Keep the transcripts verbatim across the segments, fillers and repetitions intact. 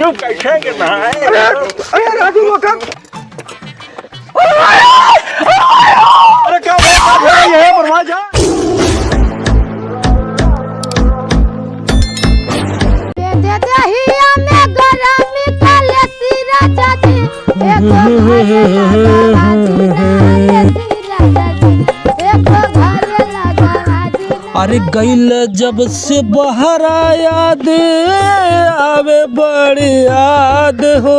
चुप, कैसे के नहाए? अरे, अरे, राजू, वो कर। अरे, क्या बात है? ये है, बर्मा जा। दे दे दहिया में गरमी काले सिरा चाची, एको घरे लगावा दीना, ए सिरा चाची, एको घरे लगावा दीना। अरे गइल जब से बहरा याद आवे बड़ी याद हो,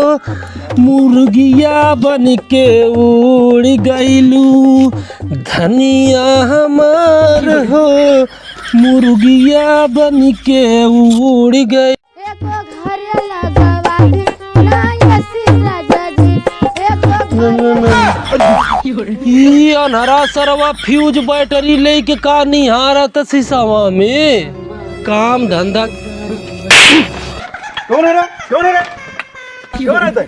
मुर्गिया बन के उड़ गइलू धनिया हमार हो, मुर्गिया बन के उड़ गई। एको घरे लगावा दी ना ए सिरा चाची, एको घरे लगावा दी। ई अनहरा सरवा फ्यूज बैटरी लेके का निहारत शीशवा में? काम धंधा। कौन है रे? कौन है रे? कौन है तै?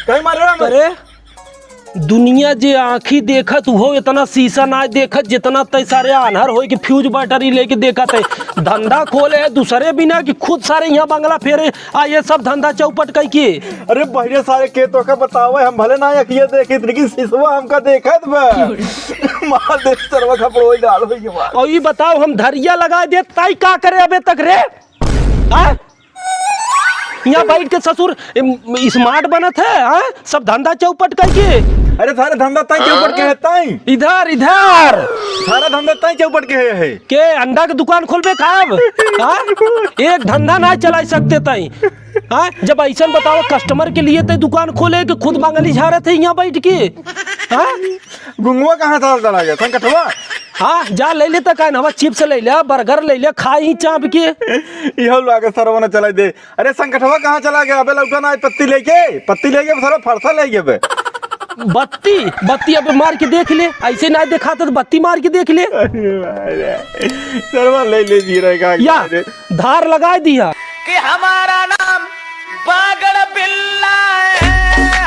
कहीं मार रहा है? अरे, दुनिया जे आँखी देखत, उहो इतना शीशा नाय देखत, जितना तै सारे आन्हर होई के फ्यूज बैटरी लेके देखत है। धंधा खोले है दूसरे बिना कि खुद सारे यहाँ बंगला फेरे, आ ये सब धंधा चौपट कई के। अरे बहिरे सारे के तोका बतावे, हम भले ना अखिए देखित, लेकिन शीशवा हमका देखत बा। मार दे सरवा खपड़ोई डाल होई के मार। और ये बताओ, हम धरिया लगा दे, ताई का करे अबे तक रे? हाँ? यहाँ बैठ के ससुर, इम, smart बनत है, हाँ? सब धंधा चौपट कई के। अरे सारे धंधा ताई चौपट के है, ताई। इधर, इधर। सारा धंधा ताई चौपट के है, है। के अंडा के दुकान खोलबे का अब? हाँ? एक धंधा ना चला सकते ताई। हाँ? जब ऐसन बताओ, customer के लिए ते दुकान खोले कि खुद बंगली झाड़त है यहाँ बैठ के? हाँ? गुंगवा कहाँ सारा चला गया? संकटवा? हाँ, जा ले ले त का, हवा chips ले ले, burger ले ले, खा ही चाप के। इहो लागे सरवा न चलाई दे। अरे संकटवा कहाँ चला गया? अबे लौका ना आई पत्ती लेके, पत्ती लेके सारा फरसा ले गया बे। बत्ती, बत्ती अबे मार के देख ले, ऐसे ना दिखाता तो बत्ती मार के देख ले। अरे भाई रे, सरवा ले ले जी रहे का या। रे। धार लगाए दिया। कि हमारा नाम बागड़ बिल्ला है,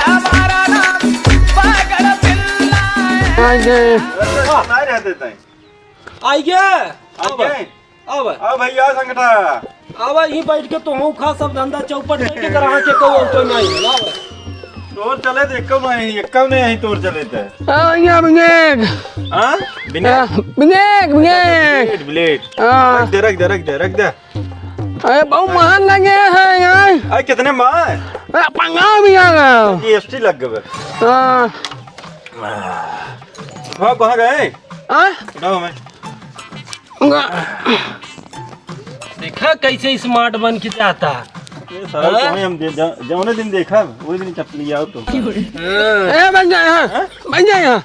हमारा नाम बागड़ बिल्ला है। आगे। नहीं रहते तई। आइए। आइए। अब। अब भैया संगठा। अब यहीं बैठ के तुहूँ खा, सब धंधा चौपट करके ग्राहक के कोई और कोई नहीं है। लाओ। तोर चले तो एक्को नहीं, एक्को नहीं है तोर चले तो। आ, भैया, भैया। हाँ? आ, भैया, भैया। ब्लेड, ब्लेड। हाँ। रख दे, रख दे, रख दे, रख दे। अरे, बहुत महंग लगे हैं यार। अरे, कितने में? अरे, पंगा भी आ गया। जीएसटी लग गए। हाँ। हाँ, कहाँ गए? हाँ? उठाओ हमें। उनका देखा कैसे smart बन के जाता। ये सारा हाँ? तुम्हें हम दे-, ज-, जौने दिन देखा, वही दिन चपली आओ तो। ए, बन जाए, हाँ। हाँ? बन जाए, हाँ।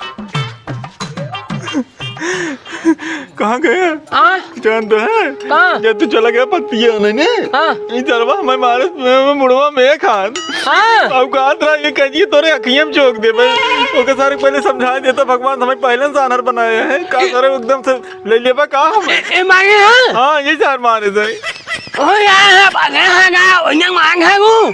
कहाँ गए? हाँ? जानत है? कहाँ? जब तू चला गया पत्तिया होने ने, हाँ। ई सरवा हमें मारे, हमें मुड़वा में खान। हाँ। अब कहत रहा, ये कहिए तोरे अखियाँ में चोक दे भाई। ओके सारे पहले समझा देता, भगवान हमें पहले से आनर बनाए हैं। का सारे एकदम से ले लेबा का हम? ए, ए, मांगे हाँ? हाँ, ये चार मारे से। ओ यार, भागे, भागे, उन्हें मांग है वो।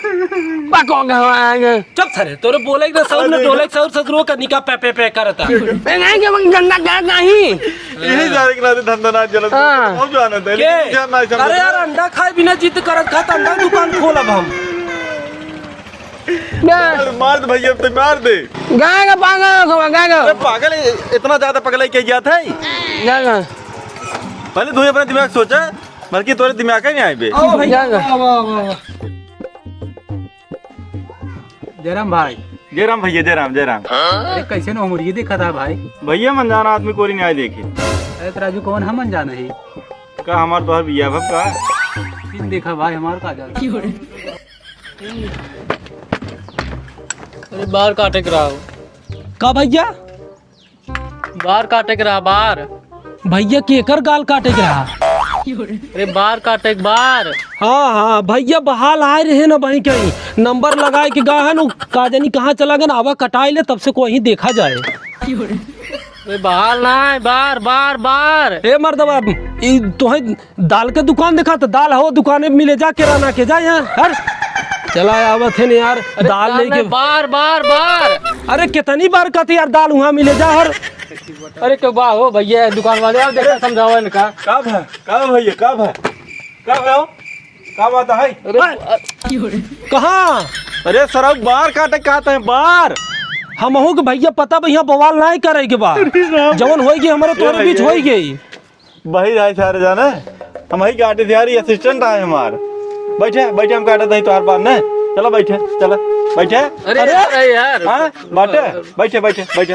पको गवा आगे। चुप सारे, तोरे बोले के ना सौर, ना अरे। डोले के सौर, ससुरो का निका पे, पे, पे करता। ए, नहीं, जब गंदा कर नहीं। यही सारे के नाते धंधा ना चलत। हाँ। हम जानत है, के? लेकिन ध्यान ना समझ अरे यार, में। अंडा खाए बिना जिद करत खात, अंडा दुकान खोलब हम। बे। मार, मार दे भैया, तो मार दे। गाय का पागल हो, गाय का। अरे पागल है, इतना ज्यादा पगलाई के गया था? गाय का। पहले तू अपना दिमाग सोचा, बल्कि तोरे दिमाग ही नहीं आए बे। आओ भैया, जा, जा। आओ, आओ, आओ। जयराम भाई। जयराम भैया, जयराम, जयराम। अरे कैसे नो मुर्गी देखा था भाई? भैया मन जाना आदमी कोरी नहीं आए देखे। अरे तो राजू कौन हम मन जाना है? का हमार तोहर बिया भब का? फिर देखा भाई हमार का जाना। अरे बार काटे के रहा हो। का भैया? बार काटे के रहा, बार। भैया केकर गाल काटे के रहा? अरे बार काटे के बार। हाँ, हाँ, भैया बहाल आए रहे ना बही कहीं, नंबर लगाए के गा है ना, का जानी कहाँ चला गए ना, आवा कटाई ले, तब से कोई देखा जाए। अरे बहाल ना है, बार, बार, बार। ए मर्दवा, ई तोहे दाल के दुकान देखा तो दाल हो दुकाने में मिले जा किराना के जा यहाँ, हर चला आवत है न यार, अरे दाल दाल लेके। नहीं, बार, बार, बार। अरे कितनी बार कहते यार दाल वहाँ मिले जा हर। अरे क्यों बा हो भैया दुकान वाले, आप देखा समझाओ इनका। का भा, का भैया, का भा, का भा हो? का बात है? अरे, अ- कहाँ? अरे सरऊ, बार काटे कहत हैं, बार। हमहू के भइया पता बा, यहाँ बवाल नाहीं करे के बा। जवन होई कि हमरे तोहरे बीच होई गई। वही रहे सारे जाने, हम ही काटे थे यार, ये assistant आए हमार। बैठे, बैठे, हम काटत हई तोहार बार ने। चला बैठे, चला, बैठे। अरे, अरे, अरे यार। हाँ, बाटे, बैठे, बैठे, बैठे।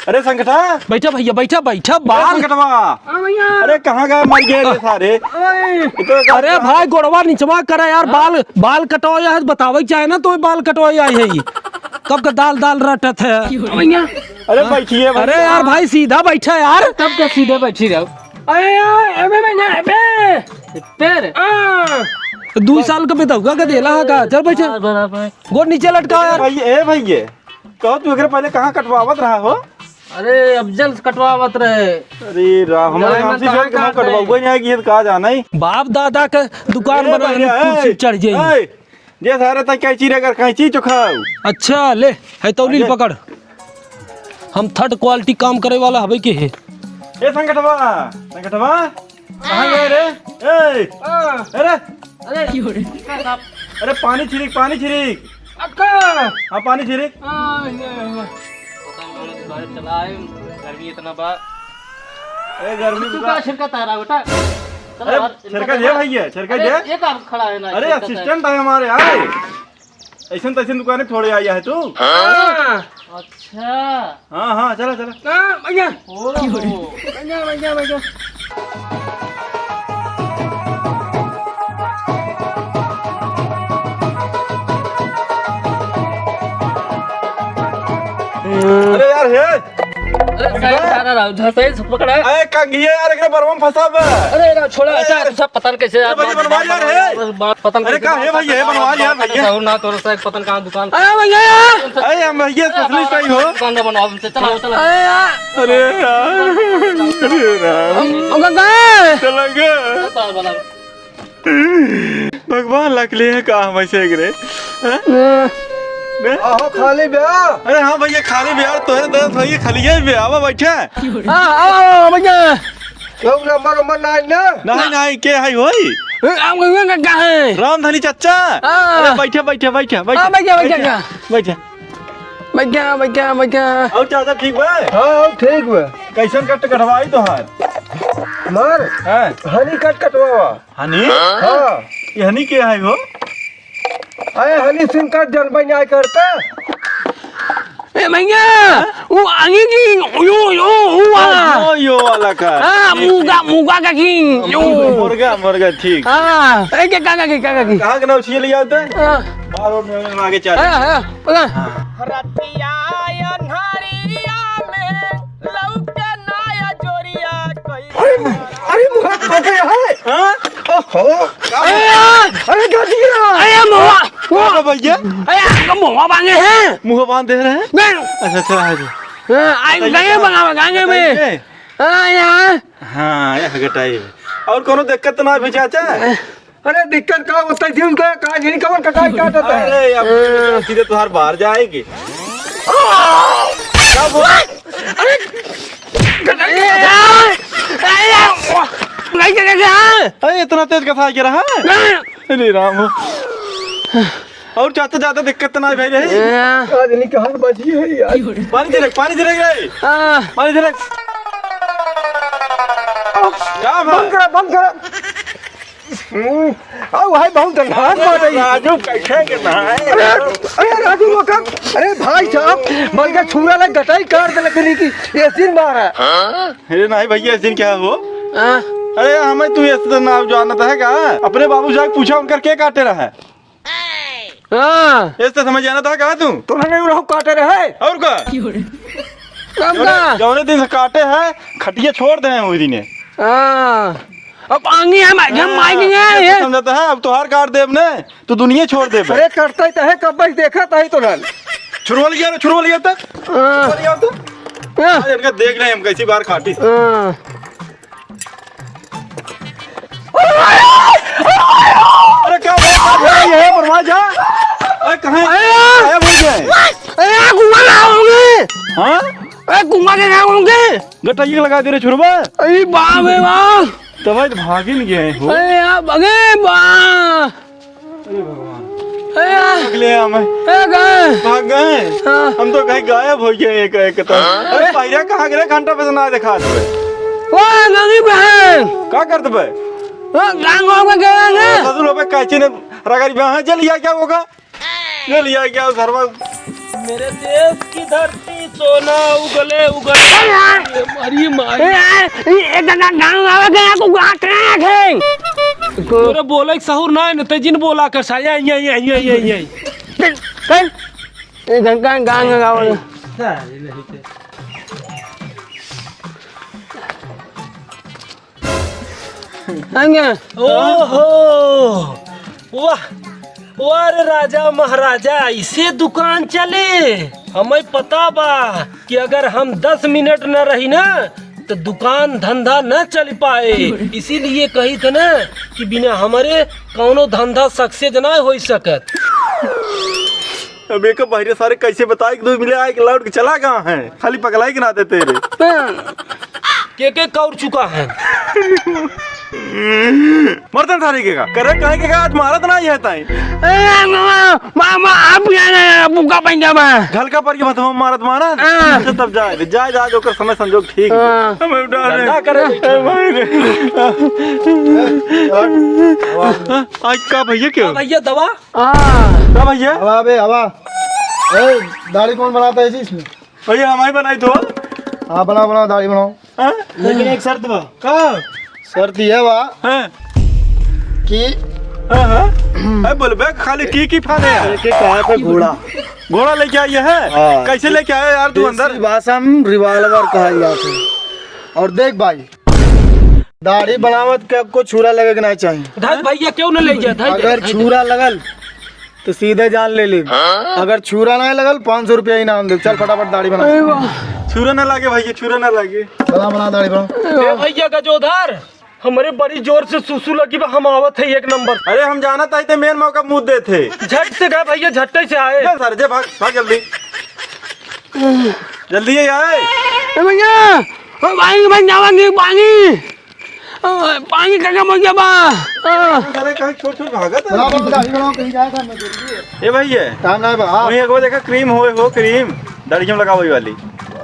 अरे संकटा। बैठा भइया, बैठा, बैठा, अरे बाल। संकटवा। हाँ भइया। अरे कहाँ गए, मर गए रे सारे? ओए। ये तो अरे भाई, गोड़वा निचवा करा यार, हाँ? बाल, बाल कटवाया है, बतावे के चाहे ना, तो बाल कटवाया है ये। कब का दाल, दाल रटत है। भइया। अरे हाँ? बैठिए भइया। अरे यार भाई, सीधा बैठा यार। तब का सीधे बैठी रहो। अरे यार, अबे मैं ना, अबे। फिर? हाँ। दू साल का बेटउआ का देला है का? चल बैठे। हाँ, बराबर। गोड़ नीचे लटका यार। भाई, ए भइया, कहो तू एकरे पहले कहाँ कटवावत रहा हो? अरे, अफजल से कटवावत रहे। अरे राम, हमारे अरे, नाम से कहाँ जो तुम्हें काट रहे? कटवाउबे नहीं आएगी, ये तो कहा जाना ही। बाप दादा का दुकान अरे बनाने भइया, कुर्सी ए, चढ़ जाई। ए, जे सारे तक कैंची रे, अगर कैंची चुखाओ। अच्छा, ले, है तौली अरे। पकड़। हम third quality काम करे वाला हवे के है। ए संगठवा, संगठवा, कहाँ गए रे? ए, हाँ। अरे, अरे, अरे पानी छिड़क, पानी छिड़क। अक्का। हाँ, पानी छिड़क। हाँ, ये, ये। पता नहीं, बाहर चला आए, गर्मी इतना बा। ए, गर्मी तू बा। का छिड़का तारा बेटा? चलो अरे, यार, इनका छिड़का दे देखो। भइया, छिड़का अरे, दे। ये का खड़ा है ना, अरे, छिड़का तारा। Assistant है हमारे, आए। ऐसन तैसन दुकाने थोड़े आया है तू। हाँ। अच्छा। हाँ, हाँ, चला, चला। हाँ, भइया। ओहो। भइया, भइया, भइया। अरे यार, हे। अरे, साइड सारा रहा, उधर से पकड़ा। अरे, कंघिया यार, एकरे बरवा में फंसा बा। अरे, ना, छोड़ा, अरे, हटा, अरे। तू सब पता नहीं कैसे यार, अरे, भइया, बनवा यार, हे। बात पता नहीं अरे, कैसे का हे बात भइया, हे, करता बनवा है, यार, बात भइया। करता हूँ ना, तोर से पता नहीं कहाँ दुकान। अरे, भइया। अरे, हम भइया, specialist नहीं हो। दुकान ना बनाओ हमसे, चला, चला। अरे, यार। अरे, यार। अरे, यार। ओ, गंगा। चला गया। चला, चला। भगवान लकले है का हम ऐसे एकरे? हाँ? ए। ने? आहो, खाली बे। अरे हाँ भइया, खाली बे यार, तोहरे दर्द भइया, खाली है बे, आवा बैठे। हाँ, आवा, आवा, आवा, भइया। लोग नंबर, नंबर नाइन ना? नहीं, नहीं, के है होई? ए, आम गंगा का है? रामधनी चच्चा। हाँ। अरे बैठे, बैठे, बैठे, बैठे। हाँ, बैठे, बैठे, बैठे। बैठे। बैठे, बैठे, बैठे। और चाचा ठीक बा? हाँ, ठीक बा। कैसन कट कटवाई तोहार? हमार? हाँ। हनी कट कटवावा। हनी? हाँ। ये हनी के है हो? अरे हनी सिंह का जलवाई न्याय करता। ए भइया, वो आगे की, यो, यो, वो वाला। यो, यो वाला का। हाँ, ठीक, मुगा, ठीक। मुगा का किंग, यो। मुर्गा, मुर्गा, ठीक। हाँ, ए, के काका की, काका की। कहाँ के नाव छिए ले जाते? हाँ। बाहर रोड में आगे चल। हाँ, हाँ, बोला। हाँ। रतिया अन्हरिया में लौके नाया जोरिया कइसे। अरे, अरे, मुहा फटे है। हाँ? ओहो। अरे यार! अरे, गदिया! अरे, मुहा! का भइया? अरे, आपका मुहा बांधे हैं? मुहा बांध दे रहे हैं? नहीं। अच्छा, अच्छा, आ जाओ। हाँ, आई बताइए गए का? बंगा, बंगा गए में। बताइए। हाँ, यार। हाँ, यह घटाई। और कोनो दिक्कत ना भी चाचा? अरे दिक्कत का होता है, दिन का का नहीं कमर कटाई काटता है। अरे, अब हाँ। सीधे तुहार बाहर जाएगी। क्या बोला? अरे, अरे, अरे, अरे, अरे, इतना तेज कथा गिरा है? अरे राम। और ज्यादा, ज्यादा दिक्कत ना भाई रही। हाँ। आज नहीं कहाँ बची है यार। पानी दे रख, पानी दे रख रे। हाँ। पानी दे रख। क्या बात? बंद कर, बंद कर। हम्म, आओ भाई, बहुत डंडा मार रही। राजू, कैसे के ना है? अरे, अरे, राजू, वो का, अरे, भाई साहब, बल्कि छुरा लग गटाई काट दे लकड़ी की, ये सीन मारा। अरे, नहीं भइया, ये सीन क्या हो? हाँ। अरे, हमें तू ये तो ना जानता है का? अपने बाबू जाके पूछा, उनकर के काटे रहा है? हाँ। ये तो समझ आना था का तू? तो नहीं रहो, काटे रहे। और का? कब जौने, का? जौने दिन से काटे हैं, खटिया छोड़ दे हैं वही दिने। हाँ। अब आंगी हम, हम हाँ, आएंगे ये ये। तो समझता है, अब तोहार काट देब ने, तू दुनिया छोड़ देब। अरे, करता ही तो है, कब बस देखा था ही तो ना। छुरवा लिया ना, छुरवा लिया तक। हाँ। छुरवा लिया तू। हाँ। आज इनका देख रहे हैं हम कैसी बार काटी। हाँ। अरे क्या बात है, ये है बरवा जा। अरे कहाँ है? अरे यार। गायब हो गए। अरे यार, घुमा ना होंगे। हाँ? ए, कुआं के गाँव के? गटैया लगा दे रे छुरवा। अरे बाप रे बाप। तब भाई तो भागिन गए हो। अरे यार, अरे बा। अरे भगवान। अरे यार। भाग ले हम। ए, गए। भाग गए। हाँ। हम तो कहीं गायब हो गए एक, एक तो। अरे पहिरा कहाँ गए? घंटा पे से ना देखा तुझे। वाह, गंगी बहन। का करत बे? हाँ, गाँव में गए हैं। ससुर हो बे, कैची ने रगड़ी बे, हाँ, जल लिया क्या होगा? ले लिया क्या सरवा? मेरे देश की धरती सोना उगले उगले। अरे यार! ये मारी मारी। ए, ए, ए, ए, दादा, गाँव आवे के आपको बात ना रखे। तोरे बोले के सहूर ना है न, ते जिन बोला कर सा, ये, ये, ये। ते, ते, ए, गाँव, गाँव, गाँव, गाँव। हंगे। ओहो, वाह, वाह रे राजा महाराजा, ऐसे दुकान चले। हमें पता बा कि अगर हम दस मिनट न रही ना, तो दुकान धंधा न चल पाए। इसीलिए कही थे ना कि बिना हमारे कौनो धंधा success ना हो सकत। अब एक बहिरे सारे कैसे बताए कि दो मिले आए कि लौट के चला गया है, खाली पगलाई के नाते तेरे। के के कौर चुका है। मर्दन सारे के का? करे काहे के का? आज मारत ना ही है ताई। ए, मामा, मामा, आप यहाँ ना, बुका पंजाबा। ढलका पर के मत मारत मारत। हाँ। अच्छा, तब जाए दे, जाए, जाए, ओकर समय संजोग ठीक बा। हाँ। हमें उठा ले। धंधा करे बैठे। ए, भाई रे। आज का भैया क्या? भैया दवा। हाँ। का भैया? हवा बे, हवा। ए, दाढ़ी कौन बनाता है जी इसमें? भैया, हमारी बनाई दो। हाँ, बनाओ, बनाओ, दाढ़ी बनाओ। हाँ? लेकिन एक शर्त बा। का? शर्त ये बा हाँ। कि हाँ, हाँ। अरे बोल बे, खाली की, की फाने है? एक, एक कहाँ पे घोड़ा? घोड़ा लेके आई है? हाँ। कैसे लेके आया यार तू अंदर? देसी भाषा में revolver कहा जाता है। और देख भाई, दाढ़ी बनावत के आपको छुरा लगे के ना चाहिए। धत भैया क्यों न ले गया? धत, अगर धत। छुरा लगल तो सीधे जान ले ले। अगर छुरा ना लगल, पाँच सौ रुपया इनाम दे। चल फटाफट दाढ़ी बना। छुरा ना लागे भैया, छुरा ना लागे। बना, बना दाढ़ी बना। ए भैया गजोधर, हमरे बड़ी जोर से सुसु लगी बा, हम आवत है एक नंबर। अरे हम जानत आई ते मेन मौका मुँह देत है। झट से गए भैया, झट्टे से आए। चल सारे, जे भाग, भाग जल्दी। जल्दी ये आए। ए भैया, ओ पानी बन जावा नहीं, पानी। ओ, पानी खत्म हो गया बा। ओ। अरे कहीं छोड़ छोड़ भागत है। बनाओ, बनाओ, दाढ़ी बनाओ, कहीं जाए था, मैं जरूरी है। ए भैया, टाइम ना है बा, हाँ। वहीं एक वो देखा क्रीम होए हो, क्रीम दाढ़ी में लगावे वाली।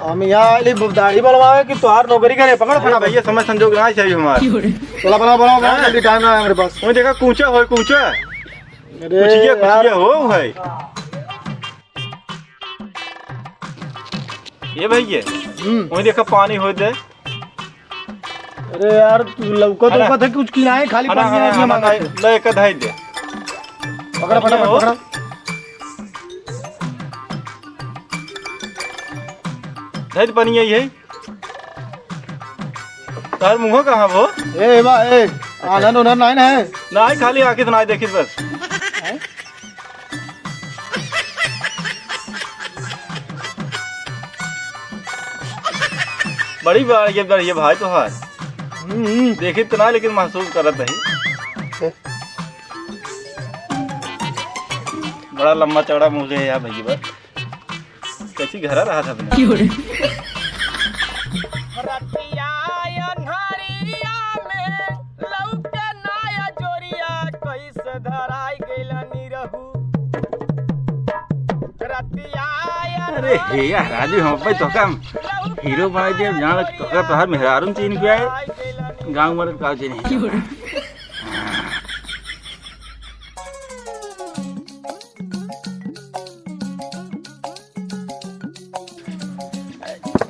हम यहाँ आइली दाढ़ी बनवावे कि तोहार नौकरी करे, पकड़ अरे फटाफट। भैया, समय संजोग ना चाहिए हमारे। चला बनाओ, बनाओ, बनाओ, हाँ। जल्दी टाइम ना है हमारे पास। वहीं देखा कूचा होए, कूचा। अरे कुचिया, यार। कुचिया हो भाई। ये भैया, हम्म। वहीं देखा पानी होए दे। अरे यार, तू लौका तो अरे। पता कुछ किनाए, खाली अरे, पानी हाँ, है, हाँ, मांगा हाँ, दे। ले, एक धाई दे। पकड़ा, पकड़ा, हो। पकड़ा। धाई दे पानी यही है। तार मुँह कहाँ वो? ए, ए बा, ए, आनंद उनंद नाई ना है? नाई, खाली आँखें तो नाई देखित बस। हैं? बड़ी बार ये, ये भाई तोहार। हम्म। देखित तो ना, लेकिन महसूस करत है। बड़ा लंबा चौड़ा मुँह है यार भैया बस। कैसी घरा रहा था बिना? क्यों रे? रतिया अन्हरिया में लौके नाया जोरिया, कैसे धराई गइला निरहू। रतिया अरे हे यार राजू, हम पे तो काम हीरो बनाई दे, जान तो का तोहार मेहरारू चीन के आए, गाँव में का चीन है। क्यों रे?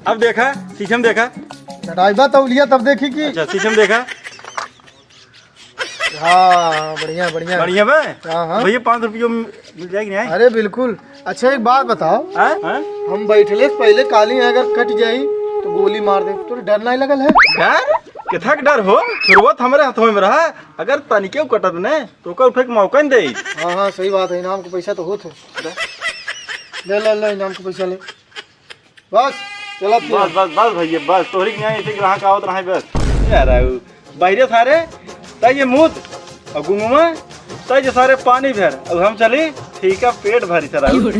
अब देखा, शीशम देखा। चटाई बा तौलिया तब देखी कि अच्छा, शीशम देखा। हाँ, बढ़िया, बढ़िया। बढ़िया बा? हाँ, हाँ। भैया, पाँच सौ रुपये में मिल जाएगी नहीं? अरे, बिल्कुल। अच्छा, एक बात बताओ। हाँ? हाँ? हम बैठले से पहले काली अगर कट जाई, तो गोली मार दे। तोरे डर नहीं लगल है? डर? किथक डर हो? शुरुआत हमरे हाथों में रहा। अगर तनिके कटत ने, तो ओकर उठे के मौका न देई। हाँ, हाँ, सही बात है, इनाम के पैसा तो होत है। ले, ले, ले, इनाम के पैसा ले। बस, चला बस, बस, बस भैया, बस, तोहरी के यहाँ ऐसे ग्राहक आवत रहे बस। यार, आऊ, बाहरे सारे, तय ये मूत, और गुंगुमा, तय ये सारे पानी भर, अब हम चली, ठीक है, पेट भरी सर, आऊ।